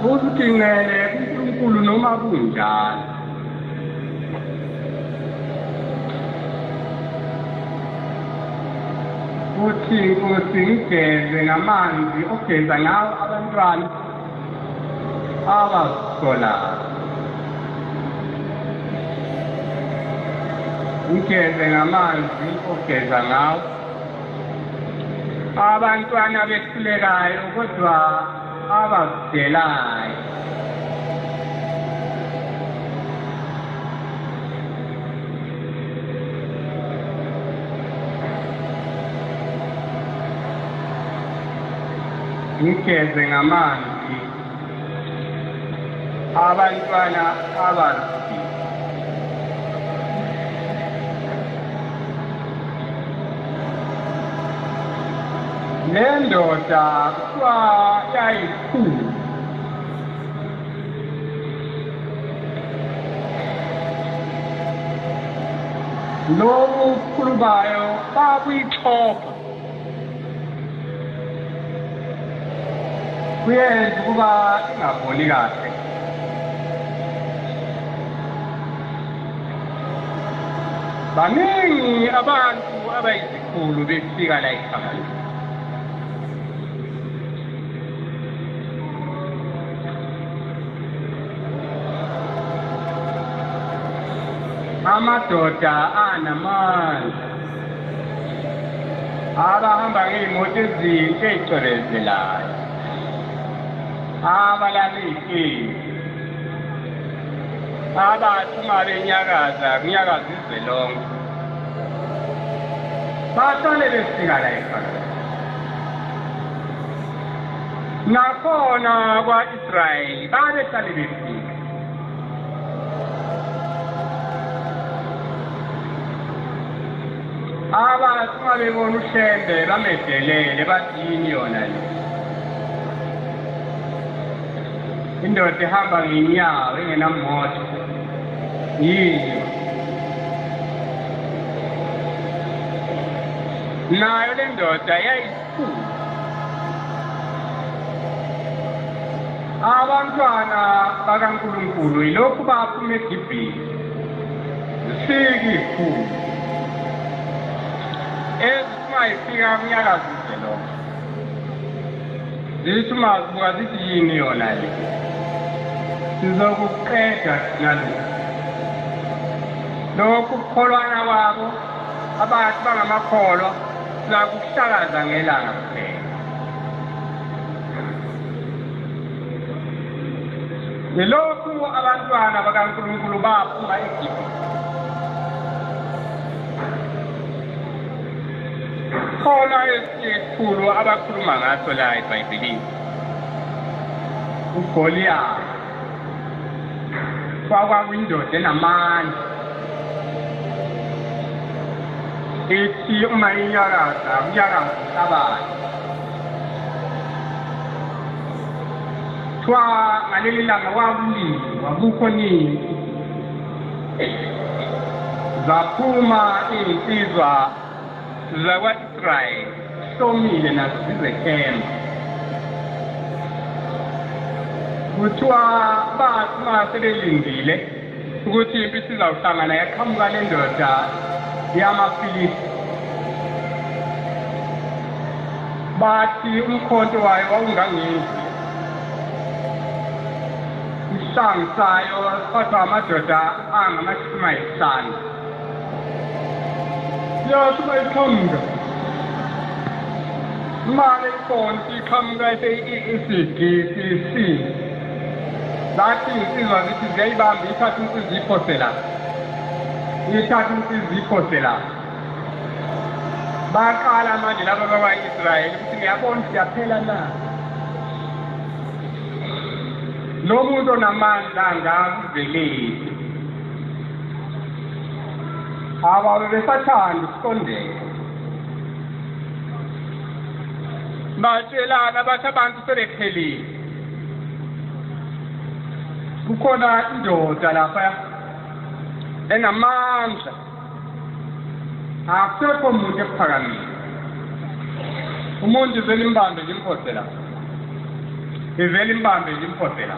Usitingele kuNkulunkulu noma kunjalo. Uthi Nkosi ngigeze ngamanzi ogeza ngawo abantwana abazisolayo. Ngigeze ngamanzi ogeza ngawo abantwana behlulekayo kodwa abazidelayo. Ngigeze ngamanzi abantwana abazi. Le ndoda kuthiwa yayikhulu. Lobu bukhulu bayo babuyixhopha. Kuyenza ukuba ingaboni kahle. Baningi abantu abayizikhulu befika la ekhaya. Amadoda anamandla abahamba ngey'moto ezinhle ey'cwebezelayo abalala iy'keti abathi uma benyakaza kunyakaza izwe lonke bahlale befika la ekhaya. Nakhona kwa-Israyeli babehlale befika. Abathi uma bebona uShembe bamedelele bathi yini yona le. Indoda ihamba ngenyawo engenamoto yini? Nayo le ndoda yayikhulu. Abantwana bakaNkulunkulu yilokhu baphuma eGibhithe. Zifika izikhulu. Ezithi uma ifika kunyakaza izwe lonke. Zithi uma zibuka zithi yini yona le. Sizokuqeda thina lokhu. Lokhu kukholwana kwabo abathi bangamakholwa sizakuhlakaza ngelanga kuphela. Yilokhu abantwana bakaNkulunkulu baphuma eGibhithe. Khona esinye isikhulu abakhuluma ngaso la eBhayibhelini. UGoliyathi kwakwakuyindoda enamandla. Ithi uma inyakaza kunyakaza umhlabathi. Kuthiwa ngaleli langa kwakuliwa kukho nini. Zaphuma iy'nsizwa zakwa-Israyeli hlomile nazo zizethemba. Kuthiwa bathi uma sebelindile ukuthi impi sizawuhlangana yaqhamuka le ndoda yamaFilisti. Bathi umkhonto wayo wawungangendlu. Isihlangu sayo siphathwa amadoda angamashumi ayisihlanu. Yathi uma iqhamuka imali ikhona iqhamuka isigisi zathi insizwa zithi ziyayibamba ithatha insizwa iphose la ithatha insizwa iphose la baqala manje laba bakwa-Israyeli ukuthi niyabona siyaphela na lo muntu onamandla angakuveleli ababe besathanda ukusondela batshelana bathi abantu sebephelile kukhona indoda lapha enamandla akusekho muntu ekuphakamile. Umuntu ivele imbambe nje imphose la, ivele imbambe nje imphose la.